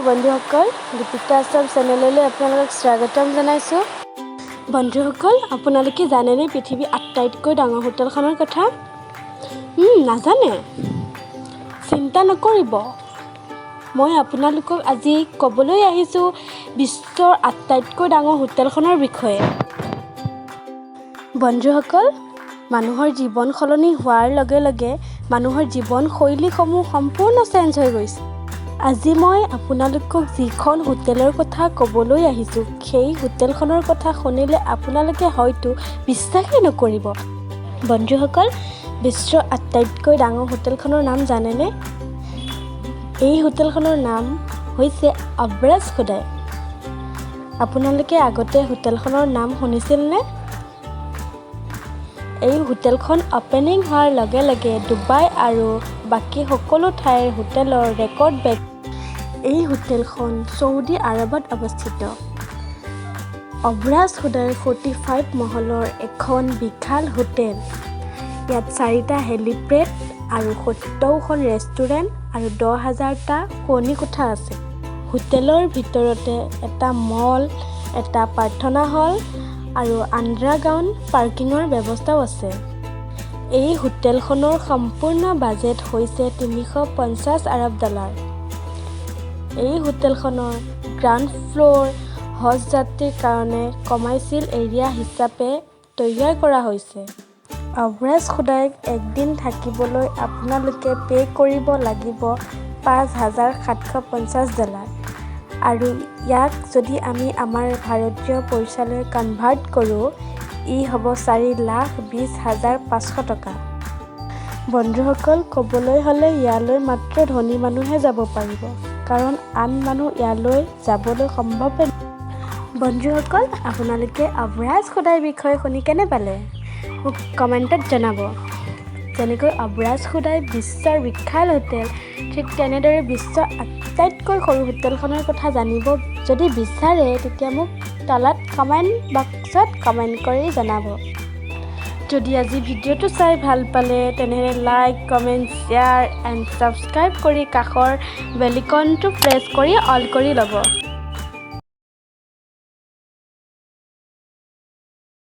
বন্ধুসকল, দীপিকা আছাম চেনেললৈ আপোনালোকক স্বাগতম জনাইছোঁ। বন্ধুসকল, আপোনালোকে জানেনে পৃথিৱীৰ আটাইতকৈ ডাঙৰ হোটেলখনৰ কথা? নাজানে? চিন্তা নকৰিব, মই আপোনালোকক আজি ক'বলৈ আহিছোঁ বিশ্বৰ আটাইতকৈ ডাঙৰ হোটেলখনৰ বিষয়ে। বন্ধুসকল, মানুহৰ জীৱন সলনি হোৱাৰ লগে লগে মানুহৰ জীৱনশৈলীসমূহ সম্পূৰ্ণ চেঞ্জ হৈ গৈছে। আজি মই আপোনালোকক যিখন হোটেলৰ কথা ক'বলৈ আহিছোঁ, সেই হোটেলখনৰ কথা শুনিলে আপোনালোকে হয়তো বিশ্বাসেই নকৰিব। বন্ধুসকল, বিশ্বৰ আটাইতকৈ ডাঙৰ হোটেলখনৰ নাম জানেনে? এই হোটেলখনৰ নাম হৈছে আব্ৰাজ খুদাই। আপোনালোকে আগতে হোটেলখনৰ নাম শুনিছিলনে? এই হোটেলখন অ'পেনিং হোৱাৰ লগে লগে ডুবাই আৰু বাকী সকলো ঠাইৰ হোটেলৰ ৰেকৰ্ড ব্ৰেক। এই হোটেলখন চৌদি আৰৱত অৱস্থিত। অব্ৰাজ খুদাই 45 মহলৰ এখন বিশাল হোটেল। ইয়াত চাৰিটা হেলিপেড আৰু 70খন ৰেষ্টুৰেণ্ট আৰু 10,000টা শোৱনি কোঠা আছে। হোটেলৰ ভিতৰতে এটা মল, এটা প্ৰাৰ্থনা হল আৰু আণ্ডাৰগ্ৰাউণ্ড পাৰ্কিঙৰ ব্যৱস্থাও আছে। এই হোটেলখনৰ সম্পূৰ্ণ বাজেট হৈছে 350 আৰৱ ডলাৰ। এই হোটেলখনৰ গ্ৰাউণ্ড ফ্ল'ৰ হজ যাত্ৰীৰ কাৰণে কমাৰ্চিয়েল এৰিয়া হিচাপে তৈয়াৰ কৰা হৈছে। আব্ৰাজ খুদাইত একদিন থাকিবলৈ আপোনালোকে পে' কৰিব লাগিব 5750 ডলাৰ আৰু ইয়াক যদি আমি আমাৰ ভাৰতীয় পইচালৈ কনভাৰ্ট কৰোঁ, ই হ'ব 4,20,500 টকা। বন্ধুসকল, ক'বলৈ হ'লে ইয়ালৈ মাত্ৰ ধনী মানুহে যাব পাৰিব, কাৰণ আন মানুহ ইয়ালৈ যাবলৈ সম্ভৱে। বন্ধুসকল, আপোনালোকে আব্ৰাজ খুদাইৰ বিষয়ে শুনি কেনে পালে, মোক কমেণ্টত জনাব। যেনেকৈ আব্ৰাজ খুদাই বিশ্বৰ বিশাল হোটেল, ঠিক তেনেদৰে বিশ্বৰ আটাইতকৈ সৰু হোটেলখনৰ কথা জানিব যদি বিচাৰে, তেতিয়া মোক তলত কমেণ্ট বক্সত কমেণ্ট কৰি জনাব। যদি আজি ভিডিঅ'টো চাই ভাল পালে, তেনেহ'লে like, comment, share and subscribe কৰি কাষৰ বেল আইকনটো প্ৰেছ কৰি অল কৰি ল'ব।